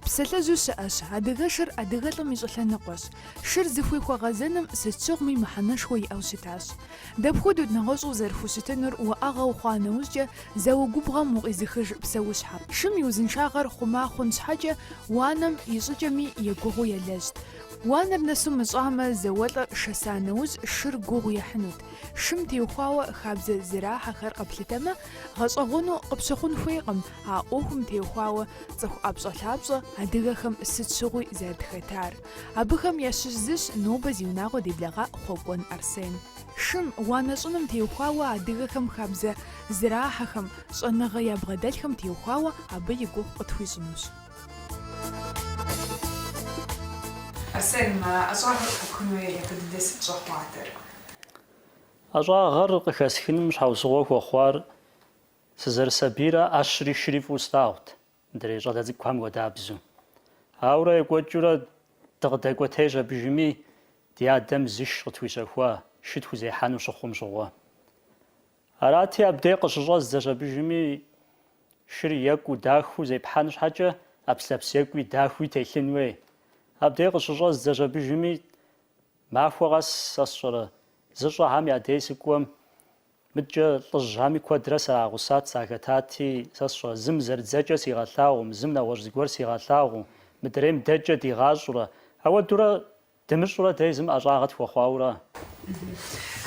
Псалъэжьу щыӏэщ, Адыгэшыр адыгэлӏым и щӏылъэныкъуэщ. Шыр зыхуей хуэгъэзэным сыт щыгъуми мыхьэнэшхуэ иӏэу щытащ. Дапхуэдэут нэгъуэщӏу зэрыхущытынур уӏэгъэ ухъуа нэужькӏэ зауэ губгъуэм укъизыхыж псэущхьэм? Шым и узыншагъэр хъума хъун щхьэкӏэ уанэм и щӏыкӏэми егугъуу елэжьт. Уанэр нэсу мыщӏамэ, зауэлӏыр шэса нэужь шыр гугъу ехьынут. Шым теухуауэ хабзэ зэрахьэхэр къэплъытэмэ, гъэщӏэгъуэну къыпщыхъун хуейкъым а ӏуэхум теухуауэ цӏыху ӏэпщӏэлъапщӏэ адыгэхэм сыт щыгъуи зэрытхэтар. Абыхэм ящыщ зыщ нобэ зи унагъуэ деблэгъа Хъуэкӏуэн Арсен. Шым, уанэ щӏыным теухуауэ адыгэхэм хабзэ зэрахьэхэм, щӏэныгъэ ябгъэдэлъхэм теухуауэ абы и гугъу къытхуищӏынущ. Арсен, мы ӏэщӏагъэр къыхэпхыну япэ дыдэ сыт щӏэхъуатэр? ӏэщӏагъэр къыхэсхыным щхьэусыгъуэ хуэхъуар сызэрысабийрэ ӏэщри шыри фӏыуэ слъагъут, мыдрей щӏалэ цӏыкӏухэм хуэдабзэу. Ауэрэ екӏуэкӏыурэ дыкъыдэкӏуэтейщ абыжми, ди адэм зыш къытхуищэхуа, шы тхузехьэну щыхъум щыгъуэ. Арати, абдей къыщыщӏэздзэщ абыжми, шыр екӏуу дахэу зепхьэн щхьэкӏэ, ӏэпслъэпс екӏуи дахэуи телъын хуей. Абдей къыщыщӏэздзэщ абыжми, махуэ къэс сэ сщӏэрэ, зыщӏэхэм я дей сыкӏуэм, мыдкӏэ лӏыжьхэми куэдрэ срагъусат, сахэтати, сэ сщӏэрэ, зым зэрыдзэкӏэ сигъэлъагъум, зым нэгъуэщӏ зыгуэр сигъэлъагъуу, мыдрейм дэкӏэ дигъащӏурэ. Ауэдурэ Дымыщӏурэ дэ езым ӏэщӏагъэ тхуэхъуауэра.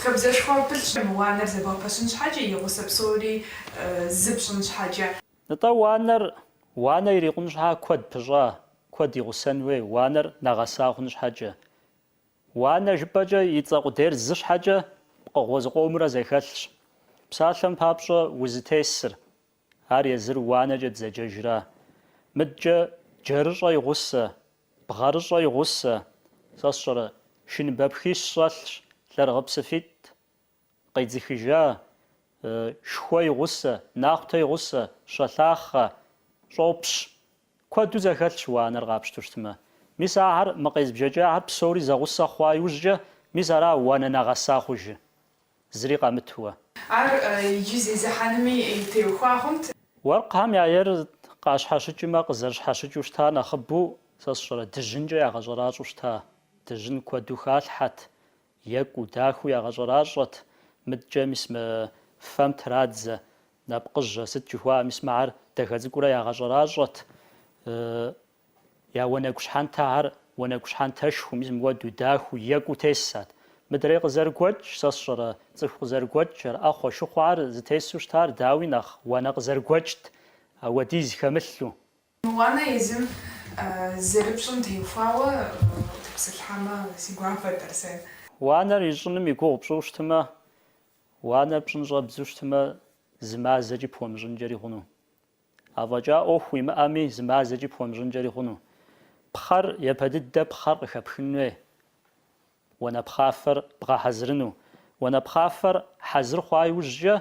Хабзэшхуэ пылъщ мы уанэр зэбгъэпэщын щхьэкӏэ, и гъусэ псори зы пщӏын щхьэкӏэ. Нтӏэ, уанэр, уанэ ирикъун щхьа куэд пыщӏа, куэд и гъусэн хуей, уанэр нэгъэса хъун щхьэкӏэ. Уанэ жыпӏэкӏэ и цӏэ къудейр зы щхьэкӏэ пкъыгъуэ зыкъомрэ зэхэлъщ. Псалъэм папщӏэ, узытесыр, ар езыр уанэкӏэ дызэджэжра. Мыдкӏэ джэрыщӏэ и гъусэ, Бгъэрыщӏэ и гъусэ, сэ сщӏэрэ, шыныбэпхищ щӏэлъщ, лъэрыгъыпсыфитӏ къедзыхыжа, шхуэ и гъусэ, нахъутэ и гъусэ, щэлъахъэ, щӏопщ. Куэду зэхэлъщ уанэр къапщту щытмэ. Мис ахэр, мы къезбжэкӏахэр псори зэгъусэ хъуа иужькӏэ, мис ара уанэ нэгъэса хъужы. Зыри къэмытуэ. Ар иджы зезыхьэнуми теухуа хъунт. Уэркъхэм яер къащхьэщыкӏмэ, къызэрыщхьэщыкӏыу щыта нэхъыбэу, сэ сщӏэрэ, дыжьынкӏэ ягъэщӏэращӏэу щыта. Дыжьын куэду халъхьэт, екӏуу, дахэу ягъэщӏэращӏэт. Мыдкӏэ мис мы фэм традзэ нэпкъыжьэ, сыт жыхуаӏэ, мис мыхэр дахэ цӏыкӏурэ ягъэщӏэращӏэт. Я уанэгу щхьэнтэхэр уанэгу щхьэнтэшхуэу, мис мыуэду дахэу, екӏуу тесат. Мыдрей къызэрыгуэкӏ, сэ сщӏэрэ, цӏыху къызэрыгуэкӏхэр, ӏэхъуэ, шыхъуэхэр зытесу щытар, дауи, нэхъ уанэ къызэрыгуэкӏт, ауэдиз хэмылъу. Мы уанэ езым зэрыпщӏым теухуауэ утепсэлъыхьамэ, си гуапэт, Арсен. Уанэр ищӏыным и гугъу пщӏыу щытмэ, уанэр пщӏын щӏэбдзу щытмэ, зы мазэкӏи пхуэмыщӏынкӏэри хъуну. Афӏэкӏа ӏуэху уимыӏэми, зы мазэкӏи пхуэмыщӏынкӏэри хъуну. Пхъэр, япэ дыдэ пхъэр къыхэпхын хуей, уанэпхъафэр бгъэхьэзырыну. Уанэпхъафэр хьэзыр хъуа иужькӏэ,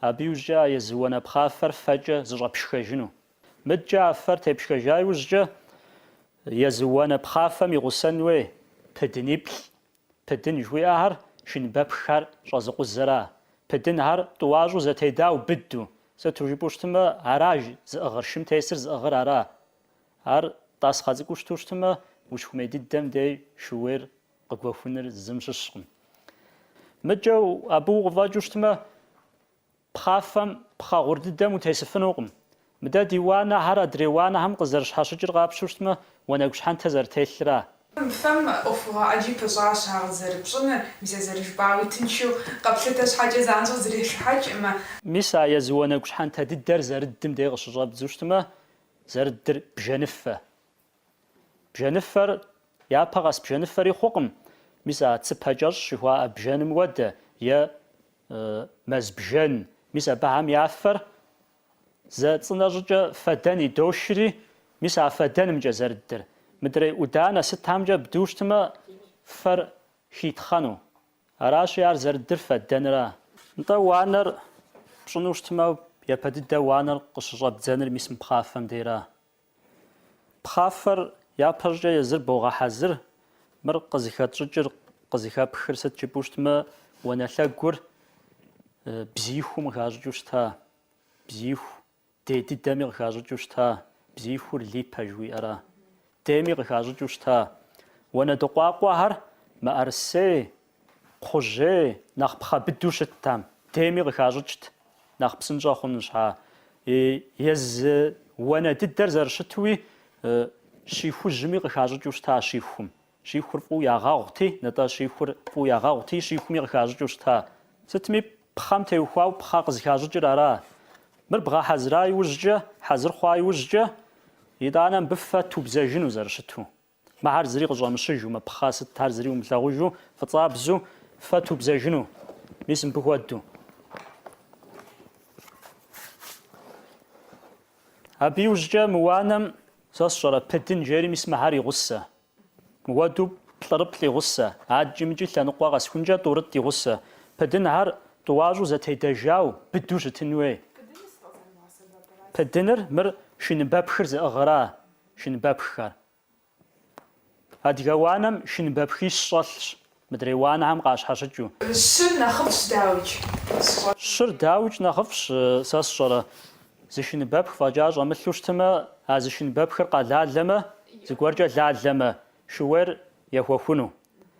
абы иужькӏэ а езы уанэпхъафэр фэкӏэ зыщӏэпшхэжыну. Мыдкӏэ а фэр тепшхэжа иужькӏэ, езы уанэпхъафэм и гъусэн хуей пыдыниплӏ Пыдын жыхуиӏэхэр шыныбэпххэр щӏэзыкъузэра. Пыдынхэр тӏуащӏэу зэтедауэ быдэу, сыту жыпӏэу щытмэ, ара зыӏыгъыр, шым тесыр зыӏыгъыр ара. Ар тӏасхъэ цӏыкӏуу щыту щытмэ, ущыхуэмей дыдэм дей шууейр къыгуэхуныр зым щыщкъым. Мыдкӏэ абы укъыфӏэкӏыу щытмэ, Пхъафэм пхъэ гъур дыдэм утесыфынукъым. Мыдэ ди уанэхэр адрей уанэхэм къызэрыщхьэщыкӏыр къапщтэу щытмэ, уанэгу щхьэнтэ зэрытелъра. Фэм ӏуэхугъуэ ӏэджи пыщӏащ ар зэрыпщӏыныр, мис а зэрыжыпӏауи тыншу къэплъытэ щхьэкӏэ занщӏэу зрешыхьэкӏмэ. Мис а езы уанэгу щхьэнтэ дыдэр зэрыддым дей къыщыщӏэбдзэу щытмэ, зэрыддыр бжэныфэ. Бжэныфэр, япэ къэс бжэныфэри хъукъым, мис а цыпэ кӏэщӏ жыхуаӏэ бжэным хуэдэ е мэз бжэн, мис абыхэм я фэр зэ цӏынэ щӏыкӏэ фэдэн идошри, мис а фэдэнымкӏэ зэрыддыр. Мыдрей ӏуданэ сытхэмкӏэ бду щытмэ, фэр хитхъэну. Аращи, ар зэрыддыр фэдэныра. Нтӏэ, уанэр пщӏыну щытмэ, япэ дыдэ уанэр къыщыщӏэбдзэныр мис мы пхъафэм дейра. Пхъафэр япэщӏыкӏэ езыр богъэхьэзыр, мыр къызыхэтщӏыкӏыр, къызыхэпхыр сыт жыпӏэу щытмэ, уанэлъэгур бзиихум къыхащӏыкӏыу щыта, бзииху дей дыдэми къыхащӏыкӏыу щыта. Бзиихур липэ жыхуиӏэра. Дейми къыхащӏыкӏыу щыта. Уанэдыкъуакъуэхэр мыӏэрысей, кхъужьей, нэхъ пхъэ быдэу щыттэм, дейми къыхащӏыкӏт, нэхъ псынщӏэ хъун щхьа. Езы уанэ дыдэр зэрыщытуи щихужьми къыхащӏыкӏыу щыта щихум. Щихур фӏыуэ ягъэгъути, нтӏэ щихур фӏыуэ ягъэгъути, щихуми къыхащӏыкӏыу щыта. Сытми, пхъэм теухуауэ пхъэ къызыхащӏыкӏыр ара. Мыр бгъэхьэзыра иужькӏэ, хьэзыр хъуа иужькӏэ, итӏанэ мыбы фэ тубзэжыну зэрыщыту. Мыхэр зыри къыщӏэмыщыжу, мы пхъэ сытхэр зыри умылъагъужу, фӏыцӏабзэу фэ тубзэжыну. Мис мыбы хуэдэу. Абы иужькӏэ мы уанэм, сэ сщӏэрэ, пыдын жери мис мыхэр и гъусэ. Мыуэду плӏырыплӏ и гъусэ, адэкӏи мыкӏи лъэныкъуэ къэсхункӏэ тӏурытӏ и гъусэ. Пыдынхэр тӏуащӏэу зэтедэжау, быдэу щытын хуей. Пыдыныр мыр шыныбэпхыр зыӏыгъыра, шыныбэпххэр. Адыгэ уанэм шыныбэпхищ щӏэлъщ, мыдрей уанэхэм къащхьэщыкӏыу. Щыр нэхъыфӏщ, дауикӏ. Щыр дауикӏ нэхъыфӏщ, сэ сщӏэрэ. Зы шыныбэпх фӏэкӏа щӏэмылъу щытмэ, а зы шыныбэпхыр къэлалэмэ, зыгуэркӏэ лалэмэ, шууейр ехуэхуну.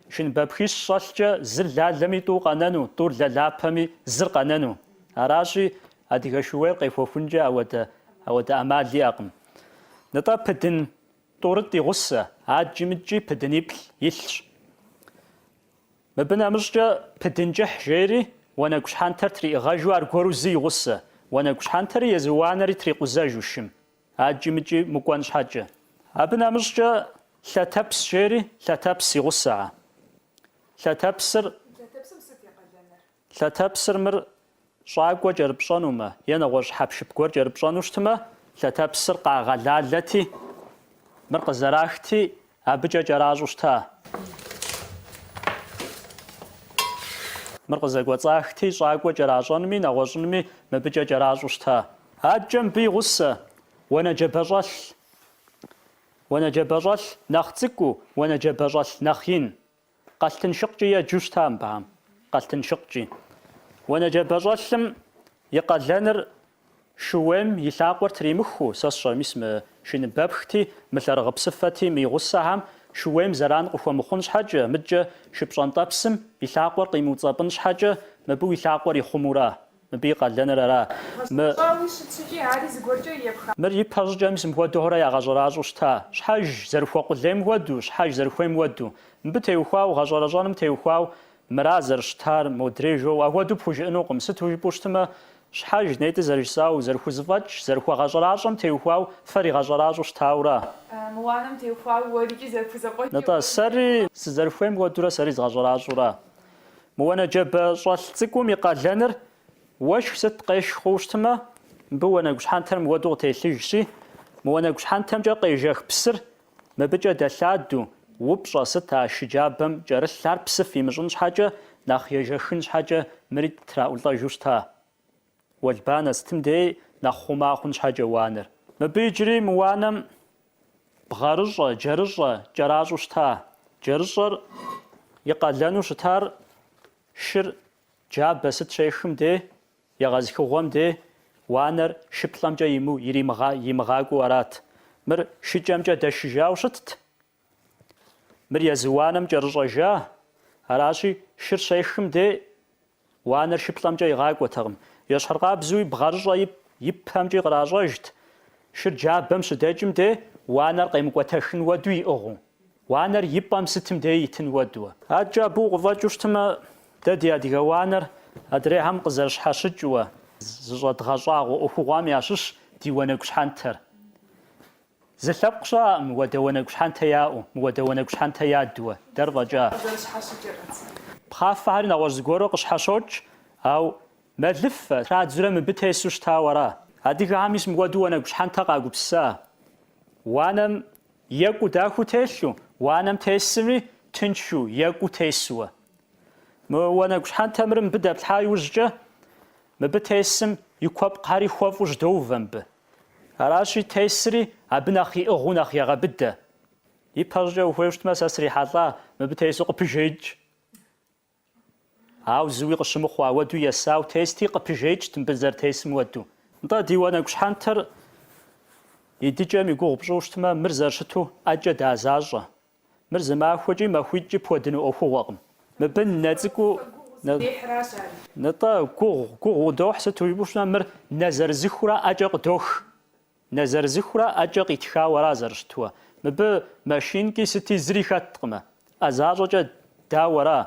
Шыныбэпхищ щӏэлъкӏэ зыр лалэми тӏу къэнэну, тӏур лэлапэми зыр къэнэну. Аращи, адыгэ шууейр къехуэхункӏэ ауэдэ ауэдэ ӏэмал иӏэкъым. Нтӏэ пыдын тӏурытӏ и гъусэ, адэкӏи мыдэкӏи пыдыниплӏ илъщ. Мыбы нэмыщӏкӏэ пыдын кӏыхь жери уанэгу щхьэнтэр триӏыгъэжу аргуэру зы и гъусэ. Уанэгу щхьэнтэри езы уанэри трикъузэжу шым, адэкӏи мыкӏи мыкӏуэн щхьэкӏэ. Абы нэмыщӏкӏэ лъэтэпс жери лъэтэпс и гъусэ. Лъэтэпсыр. Лъэтэпсым сыт и къалэныр? Лъэтэпсыр мыр щӏакӏуэ кӏэрыпщӏэнумэ е нэгъуэщӏ хьэпшып гуэр кӏэрыпщӏэну щытмэ, лъэтэпсыр къагъэлалэти, мыр къызэрахти, абыкӏэ кӏэращӏэу щыта. Мыр къызэкӏуэцӏахти, щӏакӏуэ кӏэращӏэнми, нэгъуэщӏынми мыбыкӏэ кӏэращӏэу щыта. Адэкӏэ мыбы и гъусэ, уанэджабэщӏэлъ. Уанэджабэщӏэлъ нэхъ цӏыкӏуу, уанэджабэщӏэлъ нэхъ ин. Къэлътыншыкъкӏи еджэу щыта мыбыхэм, къэлътыншыкъкӏи. Уанэджабэщӏэлъым и къалэныр шууейм и лъакъуэр тримыхыу, сэ сщӏэрэ, мис мы шыныбэпхти, мы лъэрыгъыпсыфэти, мы и гъусэхэм шууейм зэран къыхуэмыхъун щхьэкӏэ, мыдкӏэ шы пщӏэнтӏэпсым и лъакъуэр къимыуцӏэпӏын щхьэкӏэ, мыбы уи лъакъуэр ихъумэура. Мыбы и къалэныр ара. Мы. Гъэщӏэрэщӏауи щытщ икӏи ари зыгуэркӏэ епха. Мыр ипэ щӏыкӏэ мис мыпхуэдэурэ ягъэщӏэращӏэу щыта. Щхьэж зэрыхуэкъулейм хуэдэу, щхьэж зэрыхуейм хуэдэу. Мыбы теухуауэ, гъэщӏэрэщӏэным теухуауэ мыра зэрыщытар, модрей жоуэ, ахуэдэу пхужыӏэнукъым. Сыту жыпӏэу щытмэ, щхьэж нетӏэ зэрыжысӏауэ, зэрыхузэфӏэкӏ, зэрыхуэгъэщӏэращӏэм теухуауэ фэр игъэщӏэращӏэу щытауэра. Мы уанэм теухуауэ уэрикӏи зэрыхузэфӏэкӏ. Нтӏэ, сэри сызэрыхуейм хуэдэурэ сэри згъэщӏэращӏэура. Мы уанэджабэ щӏэлъ цӏыкӏум и къалэныр уэшх сыт къешх хъууэ щытмэ, мыбы уанэгу щхьэнтэр мыуэду къытелъыжщи, мы уанэгу щхьэнтэмкӏэ къежэх псыр мыбыкӏэ дэлъадэу, упщӏэ сыт а шы джабэм кӏэрылъ, ар псыф имыщӏын щхьэкӏэ, нэхъ ежэхын щхьэкӏэ мыри траӏулӏэжу щыта. Уэлбанэ сытым дей нэхъ хъума хъун щхьэкӏэ уанэр. Мыбы иджыри мы уанэм бгъэрыщӏэ, джэрыщӏэ кӏэращӏэу щыта. Джэрыщӏэр и къалэну щытар шыр джабэ сыт щехым дей, егъэзыхыгъуэм дей уанэр шыплӏэмкӏэ имыгъакӏуэу арат. Мыр шыкӏэмкӏэ дэшыжауэ щытт. Мыр езы уанэм кӏэрыщӏэжа, аращи, шыр щехым дей уанэр шыплӏэмкӏэ игъакӏуэтэкъым. Ещхьыркъабзэуи бгъэрыщӏэ и пэмкӏи къращӏэжт, шыр джабэм щыдэкӏым дей уанэр къемыкӏуэтэхын уэду иӏыгъыу, уанэр и пӏэм сытым дей итын уэдуэ. Адэкӏэ абы укъыфӏэкӏыу щытмэ, дэ ди адыгэ уанэр адрейхэм къызэрыщхьэщыкӏыуэ, зыщӏэдгъэщӏагъуэ ӏуэхугъуэм ящыщ ди уанэгу щхьэнтэр. Зы лъэпкъ щыӏэкъым мыуэдэ уанэгу щхьэнтэ яӏэу, мыуэдэ уанэгу щхьэнтэ ядуэ, дэр фӏэкӏа. Пхъафэхэри нэгъуэщӏ зыгуэру къыщхьэщокӏ, ауэ мэлыфэ традзурэ мыбы тесу щытауэ ара. Адыгэхэм мис мыуэду уанэгу щхьэнтэ къагупсыса. Уанэм екӏуу дахэу телъу, уанэм тесми тыншу, екӏуу тесуэ. Мы уанэгу щхьэнтэмрэ мыбы дэплъхьа иужькӏэ, мыбы тесым и куэпкъхэри хуэфӏу жьэдоувэ мыбы. Аращи, тесри абы нэхъ иӏыгъыу нэхъ егъэбыдэ. Ипэ щӏыкӏэ ухуейуэ щытмэ, сэ срихьэлӏа, мыбы тесу къыпыжеикӏ. Ауэ зыуи къыщымыхъуу, ауэду есауэ тести, къыпыжеикӏт мыбы зэрытесым уэду. Нтӏэ, ди уанэгу щхьэнтэр. И дыкӏэм и гугъу пщӏыу щытмэ, мыр зэрыщыту ӏэкӏэ да защӏэ. Мыр зы махуэкӏи махуитӏкӏи пхуэдыну ӏуэхугъуэкъым. Мыбы нэ цӏыкӏуу. Дехьращ ари. Нтӏэ, гугъу, гугъу удохь, сыту жыпӏэу щытмэ, мыр нэ зырызыхыурэ ӏэкӏэ къыдох. Нэ зырызыхыурэ ӏэкӏэ къитхауэ ара зэрыщытуэ. Мыбы машинки сыти зыри хэткъымэ. ӏэ защӏэкӏэ дауэ ара?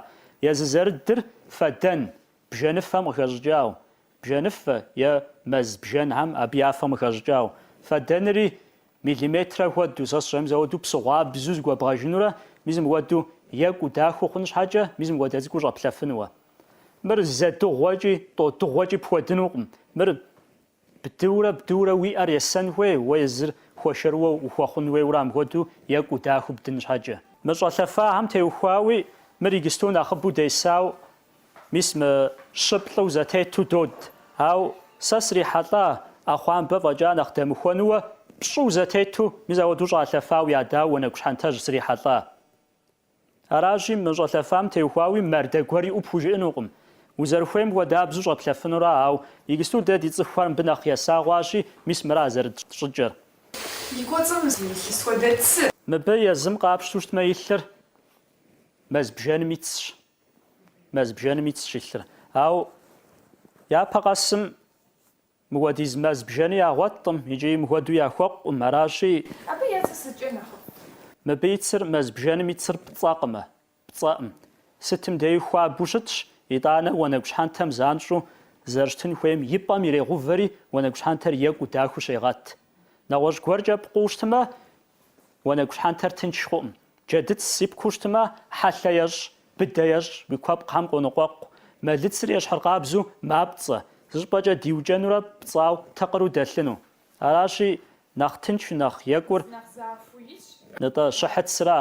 Езы зэрыдыр фэдэн, бжэныфэм къыхэщӏыкӏауэ. Бжэныфэ е мэз бжэнхэм абы я фэм къыхэщӏыкӏауэ. Фэдэнри миллиметрэ хуэдэу, сэ сщӏэм зэуэду псыгъуабзэу зыгуэбгъэжынурэ, мис мыуэду екӏуу дахэу хъун щхьэкӏэ, мис мыуэдэ цӏыкӏуу щӏэплъэфынуэ. Мыр зэ дыгъуэкӏи, тӏо дыгъуэкӏи пхуэдынукъым. Мыр бдыурэ бдыурэ уи ӏэр есэн хуей, уэ езыр хуэшэрыуэ ухуэхъун хуейуэрэ амыхуэдэу екӏуу дахэу бдын щхьэкӏэ. Мы щӏэлъэфахэм теухуауи мыр иджысту нэхъыбэу десау Мис мы щы-плӏыу зэтету дод. Ау сэ срихьэлӏа ӏэхъуамбэ фӏэкӏа нэхъ дэмыхуэнуэ пщӏыу зэтету, мис ауэдэу щӏалъэфау ядауэ уанэгу щхьэнтэжь срихьэлӏа. Аращи, мы щӏэлъэфам теухуауи мардэ гуэр иӏэу пхужыӏэнукъым. Узэрыхуейм хуэдабзэу щӏэплъэфынура, ау иджысту дэ ди цӏыхухэр мыбы нэхъ еса хъуащи, мис мыра зэрытщӏ щӏыкӏэр. И кӏуэцӏым илъыр сыт хуэдэ цы. Мыбы езым къапщтэу щытмэ илъыр мэз бжэным ицщ. Мэз бжэным ицщ илъыр. Ауэ япэ къэсым мыуэдиз мэз бжэни ягъуэткъым икӏи мыхуэдэу яхуэкъукъым, аращи. Абы я цыр сыткӏэ нэхъыфӏ? Мыбы и цыр, мэз бжэным и цыр пцӏэкъымэ, пцӏэкъым. Сытым деи хуабэу щытщ, итӏанэ уанэгу щхьэнтэм занщӏэу зэрыщытын хуейм и пӏэм ирегъувэри, уанэгу щхьэнтэр екӏуу дахэу щегъэт. Нэгъуэщӏ гуэркӏэ пкъуу щытмэ, уанэгу щхьэнтэр тынш хъукъым. Джэдыц ипкуу щытмэ, хьэлъэ ещӏ, быдэ ещӏ, уи куэпкъхэм къоныкъуэкъу. Мэлыцыр ещхьыркъабзэу мапцӏэ, зыщӏыпӏэкӏэ диукӏэнурэ пцӏау тыкъыру дэлъыну. Аращи, нэхъ тыншу, нэхъ екӏур. Нэхъ захуэу итщ. Нтӏэ, щыхьыцра.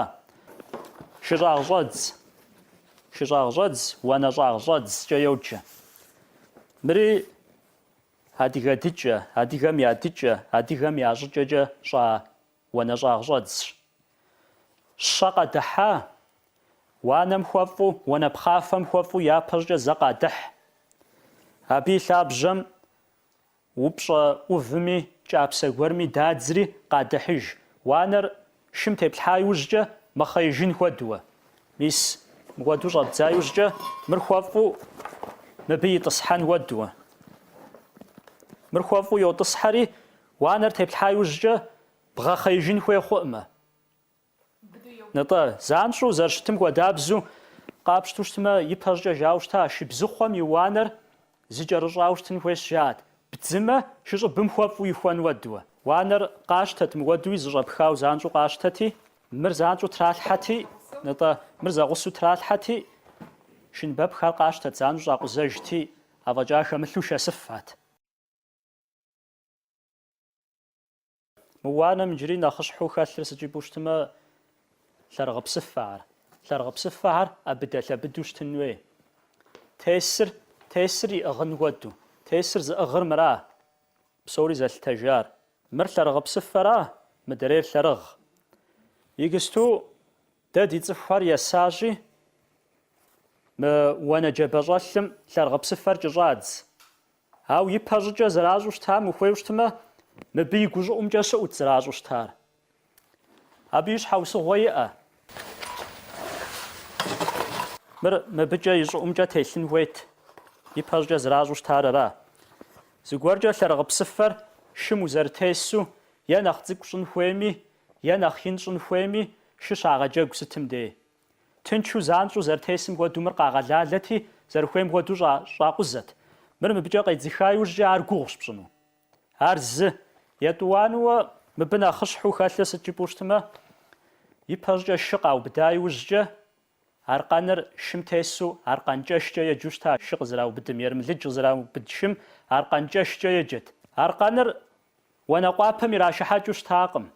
Шыщӏагъщӏэдз. Шыщӏагъщӏэдз, уанэщӏагъщӏэдзкӏэ йоджэ. Мыри адыгэ дыкӏэ, адыгэм я дыкӏэ, адыгэм я щӏыкӏэкӏэ щӏа Уанэщӏагъщӏэдзщ. Щэ къэдыхьа, уанэм хуэфӏу, уанэ пхъафэм хуэфӏу япэщӏыкӏэ зэ къадыхь. Абы и лъабжьэм упщӏэ ӏувми, кӏапсэ гуэрми дадзри къадыхьыж. Уанэр шым теплъхьа иужькӏэ мыхъеижын хуэдууэ. Мис, мыхуэдэу щӏэбдза иужькӏэ мыр хуэфӏу мыбы итӏысхьэн хуэдууэ. Мыр хуэфӏу йотӏысхьэри, Уанэр теплъхьа иужькӏэ бгъэхъеижын хуей хъуӏымэ. Нтӏэ, занщӏэу зэрыщытым хуэдабзэу къапщтэу щытмэ, ипэщӏыкӏэ жауэ щыта, шыбзыхъуэм и уанэр зыкӏэрыщӏауэ щытын хуейщ жаӏэт. Бдзымэ, шыщӏыбым хуэфӏу ихуэн хуэдууэ. Уанэр къащтэт, мыхуэдууи зыщӏэпхауэ занщӏэу къащтэти, мыр занщӏэу тралъхьэти, нтӏэ, мыр зэгъусэу тралъхьэти, шыныбэпххэр къащтэт, занщӏэу щӏакъузэжти, афӏэкӏа хэмылъу шэсыфат. Мы уанэм иджыри нэхъыщхьэу хэлъыр сыт жыпӏэу щытмэ, лъэрыгъыпсыфэхэр. Лъэрыгъыпсыфэхэр ӏэбыдэ-лъэбыдэу щытын хуей. Тесыр, тесыр иӏыгъын хуэдэу. Тесыр зыӏыгъыр мыра, псори зэлъытэжар. Мыр лъэрыгъыпсыфэра, мыдрейр лъэрыгъ. Иджысту дэ ди цӏыхухэр есащи, мы уанэ джабэщӏэлъым лъэрыгъыпсыфэр кӏыщӏадз. Ауэ ипэ щӏыкӏэ зэращӏу щытам ухуейуэ щытмэ, мыбы и гущӏыӏумкӏэ щыӏут зэращӏу щытар. Абы и щхьэусыгъуэ иӏэ. Мыр мыбыкӏэ и щӏыӏумкӏэ телъын хуейт, ипэ щӏыкӏэ зэращӏу щытар ара. Зыгуэркӏэ лъэрыгъыпсыфэр шым узэрытесу е нэхъ цӏыкӏу щӏын хуейми, е нэхъ ин щӏын хуейми, шы щагъэджэгу сытым дей. Тыншу занщӏэу зэрытесым хуэдэу мыр къагъэлалэти, зэрыхуейм хуэдэу щӏакъузэт. Мыр мыбыкӏэ къедзыха иужькӏэ ар гугъущ пщӏыну. Ар зы. Етӏуанэуэ мыбы нэхъыщхьэу хэлъыр сыт жыпӏэу щытмэ, ипэщӏыкӏэ шы къаубыда иужькӏэ, аркъэныр шым тесу аркъэнкӏэшкӏэ еджэу щыта шы къызэраубыдым, ермылыдж къызэраубыд шым аркъэнкӏэшкӏэ еджэт. Аркъэныр Уанэкъуапэм ирашыхьэкӏыу щытакъым.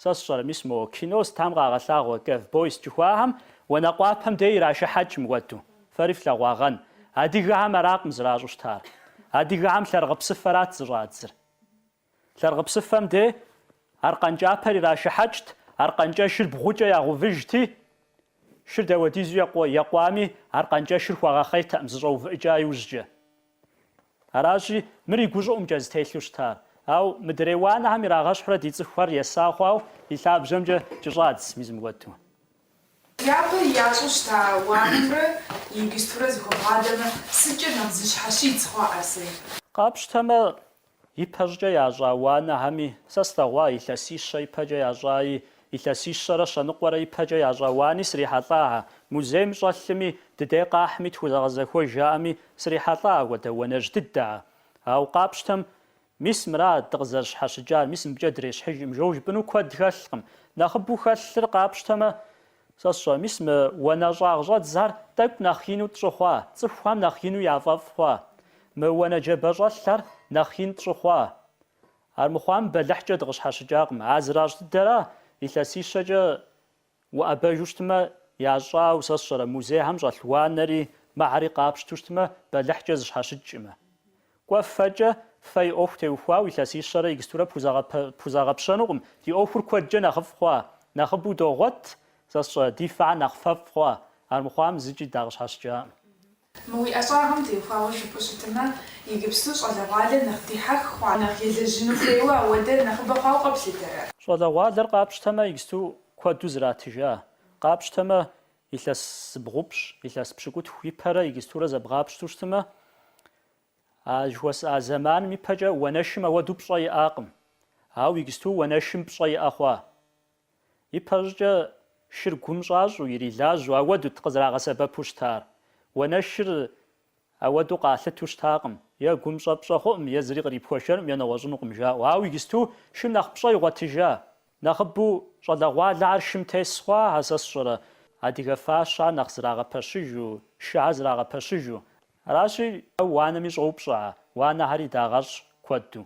Сэ сщӏэрэ, мис мо кино сытам къагъэлъагъуэ ковбой сыт жыхуаӏэхэм уанэкъуапэм дей ирашыхьэкӏ мыхуэдэу. Фэри флъэгъуагъэн. Адыгэхэм аракъым зэращӏу щытар. Адыгэхэм лъэрыгъыпсыфэрат зыщӏадзыр. Лъэрыгъыпсыфэм дей аркъэн кӏапэр ирашыхьэкӏт, аркъэнкӏэшыр бгъукӏэ ягъэувыжти, шыр дауэдизу екъуами, аркъэнкӏэшыр хуагъэхъейтэкъым зыщӏэувыӏыкӏа иужькӏэ. Аращи, мыр и гущӏыӏумкӏэ зытелъу щытар. Ауэ мыдрей уанэхэм ирагъэщхьурэ ди цӏыхухэр еса хъуау и лъабжьэмкӏэ кӏыщӏадз мис мыхуэдэу. Япэ ящӏу щыта уанэмрэ иджыстурэ зэхуэбгъадэмэ, сыткӏэ нэхъ зыщхьэщидз хъуа Арсен? Къапщтэмэ, ипэщӏыкӏэ ящӏа уанэхэми, сэ слъэгъуа илъэсищэ ипэкӏэ ящӏаи, илъэсищэрэ щэныкъуэрэ ипэкӏэ ящӏа уани срихьэлӏаӏэ. Музейм щӏэлъми, дыдей къахьми тхузэгъэзэхуэж жаӏэми, срихьэлӏа апхуэдэ уанэжь дыдэӏэ. Ауэ къапщтэм, Мис мыра дыкъызэрыщхьэщыкӏар, мис мыбыкӏэ дрещхьыжкъым, жоуэ жыпӏэну куэд хэлъкъым. Нэхъыбэу хэлъыр къапщтэмэ, сэ сщӏэ, мис мы уанэщӏагъщӏэдзхэр тӏэкӏу нэхъ ину тщӏы хъуа, цӏыхухэм нэхъ ину яфӏэфӏ хъуа. Мы уанэджабэщӏэлъхэр нэхъ ин тщӏы хъуа. Армыхъуам бэлыхькӏэ дыкъыщхьэщыкӏакъым. А зэращӏ дыдэра илъэсищэкӏэ Уӏэбэжу щытмэ, ящӏауэ, сэ сщӏэрэ, музейхэм щӏэлъ уанэри, мыхьэри къапщту щытмэ, бэлыхькӏэ зыщхьэщыкӏкъымэ. Кӏуэ фэкӏэ, фэ и ӏуэху теухуауэ илъэсищэрэ иджыстурэ пхузэгъэпщэнукъым, ди ӏуэхур куэдкӏэ нэхъыфӏ хъуа, нэхъыбэу догъуэт, сэ сщӏэрэ, ди фэхэр нэхъ фэфӏ хъуа, армыхъуам зыкӏи дакъыщхьэщыкӏакъым. Мы уи ӏэщӏагъэм теухуауэ жыпӏэу щытмэ, иджыпсту щӏалэгъуалэр нэхъ дихьэх хъуа, нэхъ елэжьыну хуейуэ ауэдэр нэхъыбэ хъуауэ къэплъытэрэ? Щӏалэгъуалэр къапщтэмэ, иджысту куэду зратыжа. Къапщтэмэ, илъэс зыбгъупщӏ, илъэс пщыкӏутху ипэрэ иджыстурэ зэбгъапщту щытмэ, а жыхуэсӏа зэманым ипэкӏэ уанэшым ауэду пщӏэ иӏакъым. Ауэ иджысту уанэшым пщӏэ иӏэ хъуа. Ипэщӏыкӏэ шыр гум щӏащӏэу, ирилажьэу, ауэдут къызэрагъэсэбэпу щытар. Уанэшыр ауэду къалъыту щытакъым, е гум щӏэпщӏэ хъуӏым, е зыри кърипхуэшэнукъым, е нэгъуэщӏынукъым жаӏэу. Ауэ иджысту шым нэхъ пщӏэ игъуэтыжа. Нэхъыбэу щӏалэгъуалэхэр шым тес хъуа, сэ сщӏэрэ, адыгэ фащэхэр нэхъ зрагъэпэщыжу, шыхэр зрагъэпэщыжу. Аращи, уанэми щӏоупщӏэ, уанэхэри дагъэщӏ куэду.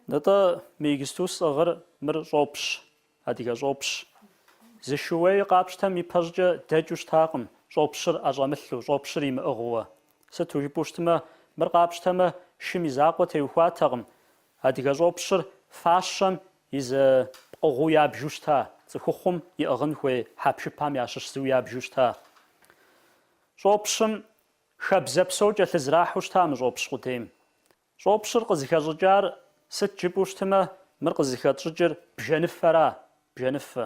Нтӏэ, мы иджысту сӏыгъыр мыр щӏопщ, адыгэ щӏопщ. Зы шууей къапщтэм ипэщӏыкӏэ дэкӏыу щытакъым щӏопщыр ӏэщӏэмылъу, щӏопщыр имыӏыгъыуэ. Сыту жыпӏэу щытмэ, мыр къапщтэмэ, шым и закъуэ теухуатэкъым, Адыгэ щӏопщыр фащэм и зы пкъыгъуэу ябжу щыта, цӏыхухъум иӏыгъын хуей хьэпшыпхэм ящыщ зыуи ябжу щыта. Щӏопщым хабзэ псо кӏэлъызрахьэу щыта мы щӏопщ къудейм. Щӏопщыр къызыхэщӏыкӏар сыт жыпӏэу щытмэ, мыр къызыхэтщӏыкӏыр бжэныфэра, бжэныфэ.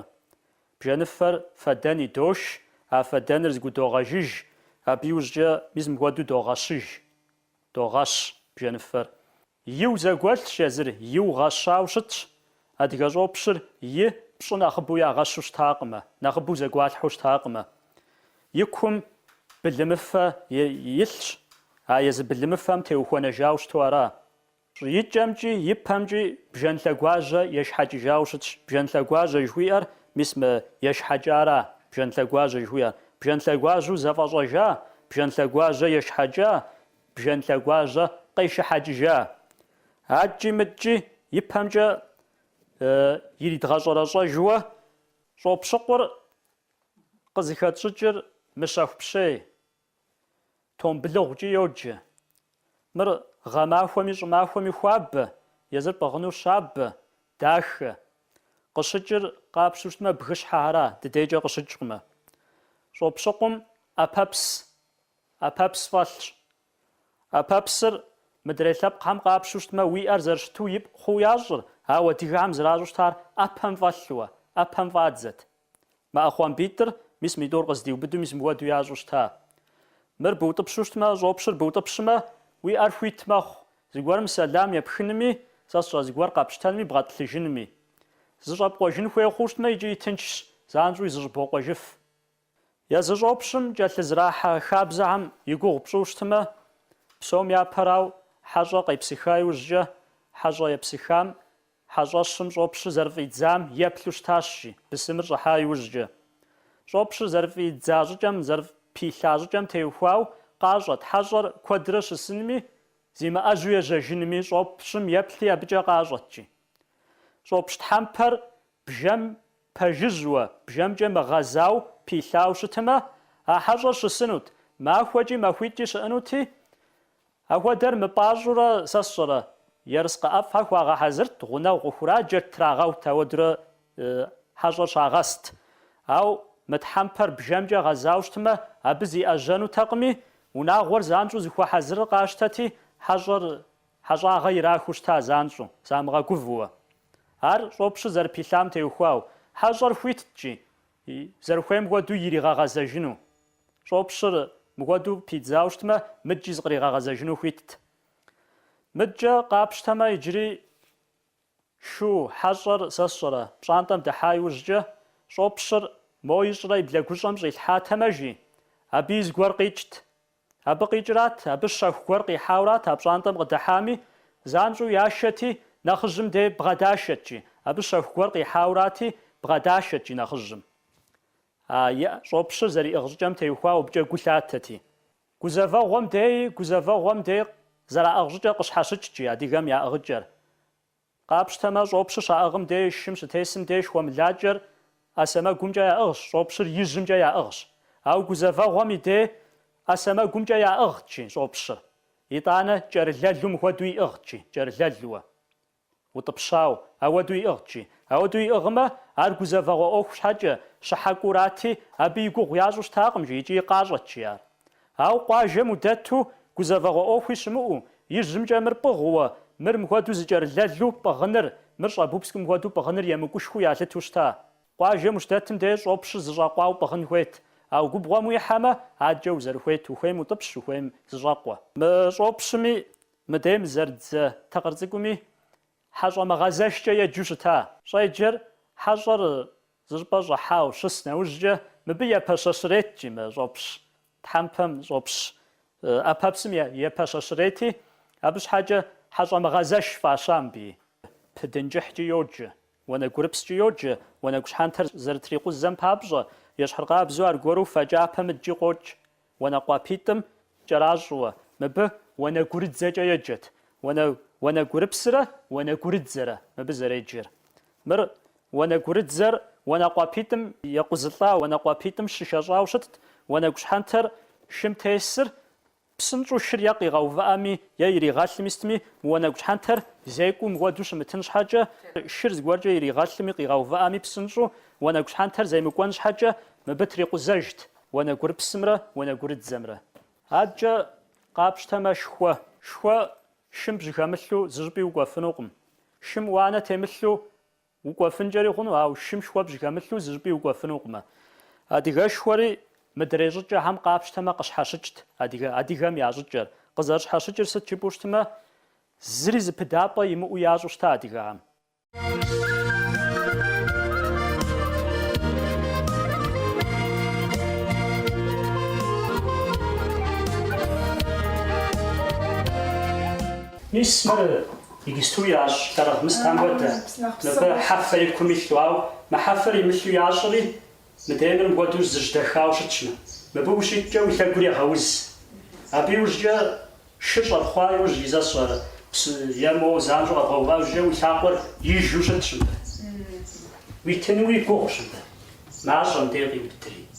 Бжэныфэр фэдэн идош, а фэдэныр зыгудогъэжыж, абы иужькӏэ мис мыпхуэдэу догъэщыж, догъэщ бжэныфэр. Иу зэгуэлъщ езыр, иу гъэщау щытщ. Адыгэ щӏопщыр и пщӏы нэхъыбэу ягъэщу щытакъымэ, нэхъыбэу зэгуалъхьэу щытакъымэ. И кум былымыфэ илъщ, а езы былымыфэм теухуэнэжау щыту ара. И кӏэмкӏи, и пэмкӏи бжэн лъэгуажьэ ешхьэкӏыжау щытщ. Бжэн лъэгуажьэ жыхуиӏэр мис мы ешхьэкӏара, бжэн лъэгуажьэ жыхуиӏэр. Бжэн лъэгуажьэу зэфӏэщӏэжа, бжэн лъэгуажьэ ешхьэкӏа, Бжэн лъэгуажьэ къешыхьэкӏыжа. Аткӏи мыткӏи и пэмкӏэ иридгъэщӏэрэщӏэжуэ щӏопщыкъур къызыхэтщӏыкӏыр мыщэхупщей, томбылыгъукӏи йоджэ. Мыр гъэмахуэми щӏымахуэми хуабэ, езыр пӏыгъыну щабэ, дахэ. Къыщыкӏыр къапщтэу щытмэ, бгыщхьэхэра, дыдейкӏэ къыщыкӏкъымэ. Щӏопщыкъум ӏэпэпс ӏэпэпс фӏэлъщ. ӏэпэпсыр мыдрей лъэпкъхэм къапщтэу щытмэ, уи ӏэр зэрыщыту ипкъ хъуу ящӏыр, ауэ адыгэхэм зэращӏу щытар ӏэпэм фӏэлъуэ, ӏэпэм фӏадзэт. Мы ӏэхъуамбитӏыр мис митӏур къыздиубыду мис мыхуэдэу ящӏу щыта. Мыр быутӏыпщу щытмэ, щӏопщыр быутӏыпщмэ, уи ӏэр хуит мэхъу, зыгуэрым сэлам епхынми, сэ сщӏэ зыгуэр къэпщтэнми бгъэтӏылъыжынми. Зыщӏэпкъуэжын хуей хъуу щытмэ икӏи тыншщ, занщӏэуи зыщӏыбокъуэжыф. Езы щӏопщым кӏэлъызрахьэ хабзэхэм и гугъу пщӏыу щытмэ, псом япэрау хьэщӏэ къепсыха иужькӏэ, хьэщӏэ епсыхам хьэщӏэщым щӏопщыр зэрыфӏидзам еплъу щытащ, жи, бысымыр щӏыхьа иужькӏэ. Щӏопщыр зэрыфӏидза щӏыкӏэм, зэрыпилъа щӏыкӏэм теухуау къащӏэт хьэщӏэр куэдрэ щысынми, зимыӏэжьу ежьэжынми, щӏопщым еплъи абыкӏэ къащӏэт, жи. Щӏопщ тхьэмпэр Бжэм пэжыжьуэ, бжэмкӏэ мыгъэзау пилъау щытмэ, а хьэщӏэр щысынут, махуэкӏи махуитӏкӏи щыӏэнути, ахуэдэр мыпӏащӏэурэ, сэ сщӏэрэ, ерыскъы ӏэфӏхэр хуагъэхьэзырт, гъунэгъу къыхураджэрт, трагъэут ауэдурэ. хьэщӏэр щагъэст. Ауэ мы тхьэмпэр бжэмкӏэ гъэзауэ щытмэ, абы зиӏэжьэнутэкъыми, унагъуэр занщӏэу зыхуэхьэзырыр къащтэти, хьэщӏэр хьэщӏагъэ ирахыу щыта занщӏэу, замыгъэгувэуэ. Ар щӏопщыр зэрыпилъам теухуауэ. Хьэщӏэр хуитт-кӏи, зэрыхуейм хуэдэу иригъэгъэзэжыну. Щӏопщыр мыхуэдэу пидзауэ щытмэ, мыдкӏи зыкъригъэгъэзэжыну хуитт. Мыдкӏэ къапщтэмэ, иджыри шу хьэщӏэр, сэ сщӏэрэ, пщӏантӏэм дыхьа иужькӏэ, щӏопщыр мо ищӏрэ и блэгущӏэм щӏилъхьатэмэ, жи, абыи зыгуэр къикӏт. Абы къикӏрат, абы щэху гуэр къихьаурат а пщӏантӏэм къыдыхьами, занщӏэу яшэти, нэхъыжьым дей бгъэдашэт, жи. Абы щэху гуэр къихьаурати, бгъэдашэт, жи нэхъыжьым. А и щӏопщыр зэриӏыгъ щӏыкӏэм теухуауэ абыкӏэ гу лъатэти. Гузэвэгъуэм деи, гузэвэгъуэм дей зэраӏыгъ щӏыкӏэр къыщхьэщыкӏт, жи, адыгэм я ӏыгъыкӏэр. Къапщтэмэ, щӏопщыр щаӏыгъым дей, шым щытесым дей шхуэмылакӏэр ӏэ сэмэгумкӏэ яӏыгъщ, щӏопщыр ижьымкӏэ яӏыгъщ. Ауэ гузэвэгъуэм и дей ӏэ сэмэгумкӏэ яӏыгът, жи, щӏопщыр. Итӏанэ кӏэрылэлу мыхуэдэу иӏыгът, жи, кӏэрылэлуэ. Утӏыпщау, ауэдэу иӏыгът, жи. Ауэдэу иӏыгъмэ, ар гузэвэгъуэ ӏуэху щхьэкӏэ, щыхьэкӏуурати, абы и гугъу ящӏу щытакъым, жи, икӏи къащӏэт, жи ар. Ауэ къуажэм удэту, гузэвэгъуэ ӏуэхуи щымыӏэу, ижьымкӏэ мыр пӏыгъыуэ, мыр мыхуэдэу зыкӏэрылэлу пӏыгъыныр, мыр щӏэбупскӏым хуэдэу пӏыгъыныр емыкӏушхуэу ялъыту щыта. Къуажэм ущыдэтым дей щӏопщыр зыщӏэкъуауэ пӏыгъын хуейт. Ауэ губгъуэм уихьэмэ, адэкӏэ узэрыхуейт, ухуейм утӏыпщ, ухуейм зыщӏэкъуэ. Мы щӏопщми, мыдейм зэрыддзэ тыкъыр цӏыкӏуми Хьэщӏэмыгъэзэшкӏэ еджэу щыта. Щӏеджэр хьэщӏэр зыщӏыпӏэ щӏыхьауэ щыс нэужькӏэ, мыбы епэщэщырет, жи мы щӏопщ тхьэмпэм, щӏопщ ӏэпэпсым епэщэщырети, абы щхьэкӏэ хьэщӏэмыгъэзэш фӏаща мыбыи. Пыдын кӏыхькӏи йоджэ, уанэгурыпскӏи йоджэ, уанэгу щхьэнтэр зэрытрикъузэм папщӏэ, ещхьыркъабзэу аргуэру фэ кӏапэ мыдкӏи къокӏ. Уанэкъуапитӏым кӏэращӏэуэ, мыбы уанэгурыдзэкӏэ еджэт. Уанэ, уанэгурыпсрэ уанэгурыдзэрэ мыбы зэреджэр. Мыр уанэгурыдзэр уанэкъуапитӏым екъузылӏа, уанэкъуапитӏым щышэщӏауэ щытт, уанэгу щхьэнтэр шым тесыр псынщӏэу шыр е къигъэувыӏэми, е иригъэлъми сытми, мы уанэгу щхьэнтэр зекӏуэу мыхуэдэу щымытын щхьэкӏэ, шыр зыгуэркӏэ иригъэлъми къигъэувыӏэми псынщӏэу уанэгу щхьэнтэр земыкӏуэн щхьэкӏэ мыбы трикъузэжт. Уанэгурыпсымрэ уанэгурыдзэмрэ. Адэкӏэ къапщтэмэ, шхуэ. Шхуэ шым бжьыхэмылъу зыщӏыпӏи укӏуэфынукъым. Шым уанэ темылъу укӏуэфынкӏэри хъуну, ауэ шым шхуэ бжьыхэмылъу зыщӏыпӏи укӏуэфынукъымэ. Адыгэшхуэри мыдрей щӏыкӏэхэм къапщтэмэ къыщхьэщыкӏт адыгэ, адыгэм я щӏыкӏэр. Къызэрыщхьэщыкӏыр сыт жыпӏэу щытмэ, зыри зыпыдапӏэ имыӏэу ящӏу щыта адыгэхэм. Мис мыр иджысту ящӏ лъэрыгъ мыстам хуэдэ. Мыбы хьэфэ и кум илъу, ауэ мы хьэфэр имылъу ящӏри, мыдей мыр мыхуэдэу зыжьдэхауэ щытщ мы. Мыбы ущиткӏэ уи лъэгур егъэуз. Абы иужькӏэ Шыр щӏэпхъуа иужь и сэ сщӏэрэ, псы е моуэ занщӏэу къэбгъэува иужькӏэ уи лъакъуэр ижу щытщ мыбы. Уитынуи гугъущ мыбы. Мащӏэ мыдей къиубыдри.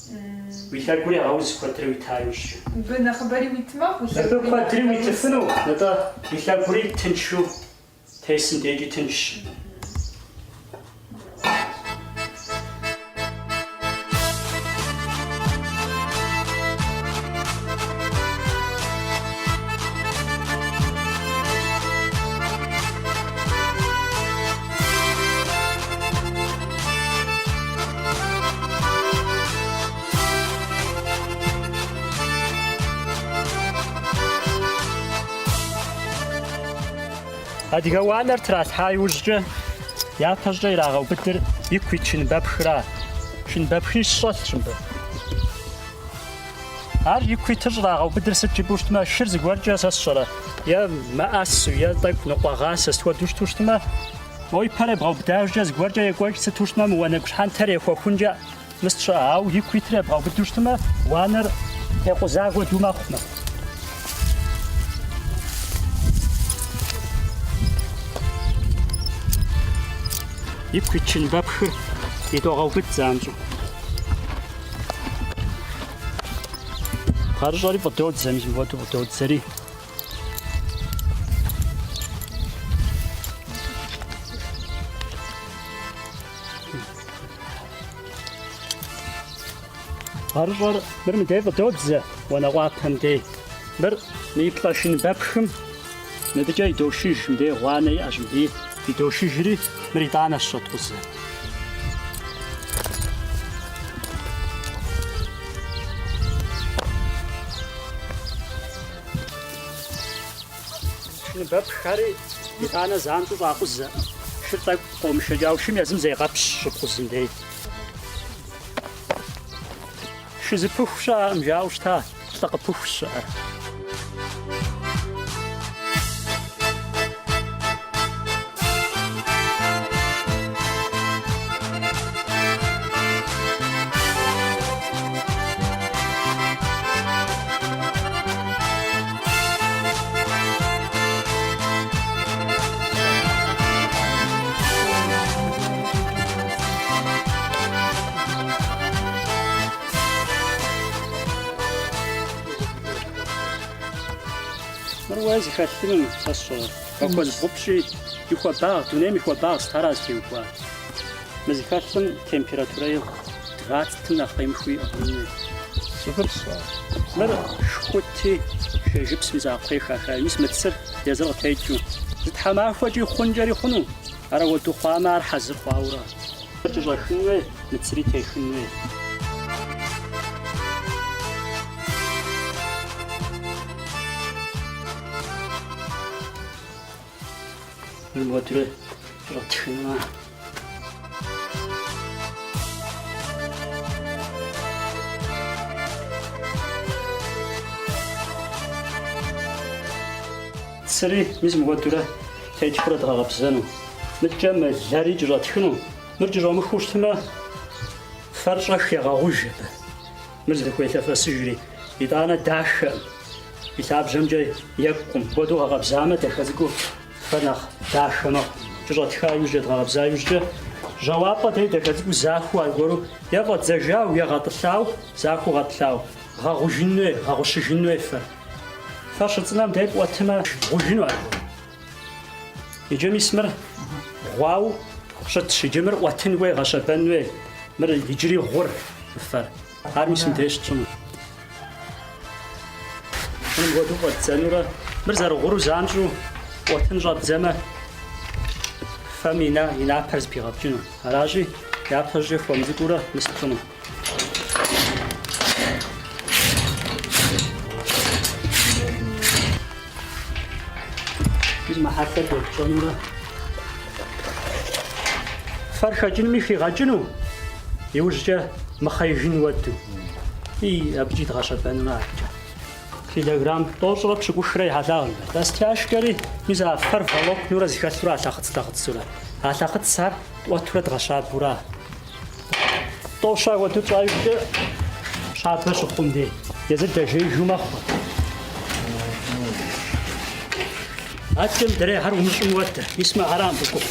Уи лъэгур егъэуз куэдрэ уита иужькӏэ. Мыбы нэхъыбэри уит мэхъу, уи Мыбы лъэгури куэдри нэхъыбэ уз. уитыфыну, нтӏэ, уи лъэгури тыншу тесым декӏи тыншщ. Адыгэ уанэр тралъхьа иужькӏэ япэщӏыкӏэ ирагъэубыдыр ику ит чынбэпхра. Чынбэпхищ щӏэлъщ мыбы. Ар ику итыр щӏрагъэубыдыр сыт жыпӏэу щытмэ, шыр зыгуэркӏэ сэ сщӏэрэ, е мыӏэсу, е тӏэкӏу ныкъуэгъасэ сыт хуэдэу щыту щытмэ, мо и пэр ебгъэубыда иужькӏэ зыгуэркӏэ екӏуэкӏ сыту щытмэ, мы уанэгу щхьэнтэр ехуэхункӏэ Мыст щыӏэ, ауэ ику итыр ебгъэубыду щытмэ, уанэр текъуза хуэдэу мэхъу мыр. Ику ит чынбэпхыр идогъэубыд занщӏэу. Пхъэрыщӏэри фӏыдодзэ, мис мыпхуэдэу фӏыдодзэри. Гъэрыщӏэр мыр мыдей фӏыдодзэ, уанэкъуапэм дей. Мыр мы и плӏэ шыныбэпхым мыбыкӏэ идошыж, мыдей гъуанэ иӏэщ, мыбы идошыжри, мыр итӏанэщ щӏэткъузэр. Шыныбэпххэри итӏанэ занщӏэу щӏакъузэ. Шыр тӏэкӏу къомышэкӏауэ шым езым зегъэпщ щыпкъузым дей. Шы зыпыху щыӏэкъым жаӏэу щыта, лӏы къыпыхущ щыӏэр. Мыр уэ зыхэлъыным, сэ сщӏэрэ, махуэ зыбгъупщӏи и хуабагъ, дунейм и хуабагъ сытара зытеухуар. Мы зыхэлъым температурэ двадцатым нэхъ къимыхыу иӏыгъын. Мыр шхути, шэжыпс мис а кхъуей хаха, мис мы цыр езыр къытекӏыу. Зы тхьэмахуэкӏи хъункӏэри хъуну, ар ауэду хъуамэ, ар хьэзыр хъуаура. Мыр кӏыщӏэхын хуей, мы цыри техын хуей. Мыр мыуэдурэ кӏэщӏэтхынура. Цыри мис мыуэдурэ тетхыурэ дгъэкъэбзэну. Мыдкӏэ мы лэри кӏыщӏэтхыну. Мыр кӏыщӏомыхыу щытмэ, фэр щӏэх егъэгъуж абы. Мыр зыхуелъэфэсыжри, итӏанэ дахэкъым. И лъабжьэмкӏэ екӏукъым. Мыпхуэдэу гъэкъэбзамэ, дахэ цӏыкӏуу фэр нэхъ дахэ мэхъу. Кӏыщӏэтха иужькӏэ, дгъэкъэбза иужькӏэ, жьауапӏэ дей дахэ цӏыкӏуу захуэу аргуэру е фӏэдзэжау, е гъэтӏылъау, захуэу гъэтӏылъау. Гъэгъужын хуей, гъэгъущыжын хуей фэр. Фэр щыцӏынэм дей пӏуэтымэ, гъужыну аргуэру. Иджы мис мыр гъуау щытщ, иджы мыр ӏуэтын хуей, гъэщэбэн хуей. Мыр иджыри гъур фэр. Ар мис мыдей щытщӏыну. Мыр мыпхуэдэу фӏэддзэнурэ, мыр зэрыгъуру занщӏэу ӏуэтын щӏэбдзэмэ, фэм и на, и напэр зэпигъэпкӏыну. Аращи, япэ щӏыкӏэ хуэм цӏыкӏуурэ мис тщӏыну. Мис мы хьэлъэр тепщӏэнурэ. Фэр хэкӏынуми хигъэкӏыну, иужькӏэ мыхъеижын уэду. И абыкӏи дгъэщэбэнурэ адэкӏэ. Килограмм тӏощӏрэ пщыкӏухрэ и хьэлъагъ мыбы. Растяжкэри, мис а фэр волокнурэ зыхэлъурэ а лъэхъыц-лъэхъыцурэ. А лъэхъыцхэр тӏуэтурэ дгъэщабэура. Тӏощэ хуэдэу тщӏа иужькӏэ щабэ щыхъум дей, езыр дэжеижу мэхъу. Адэкӏэ мыдрейхэр умыщӏым хуэдэ, мис мыхьэра мыбы гугъу.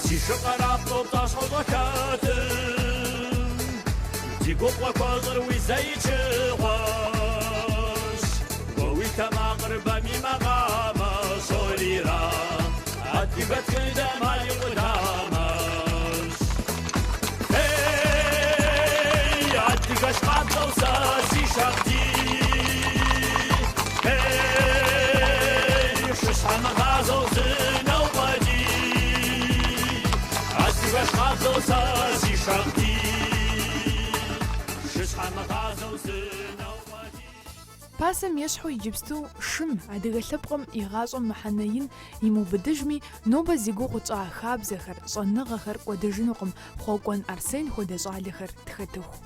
Си шыкъэрабгъэу пцӏащхъуэщӏэлъэтым, Ди губгъуэ куэщӏыр уи зэичыгъуэщ. Уэ уи тэмакъыр бэм и макъамэщ, Олира, адыгэ тхыдэм ар и къудамэщ. Эй, адыгэш къабзэу сэ си шагъдий. Эй, шыщхьэмыгъазэу зынэукъуэдий. Адыгэш къабзэу сэ си шагъдий. Шыщхьэмыгъазэу зынэукъуэдий. Пасэм ещхьу иджыпсту шым, адыгэ лъэпкъым и гъащӏэм мыхьэнэ ин имыубыдыжми, нобэ зи гугъу тщӏа хабзэхэр, щӏэныгъэхэр кӏуэдыжынукъым Хъуэкӏуэн Арсен хуэдэ щӏалэхэр тхэтыху.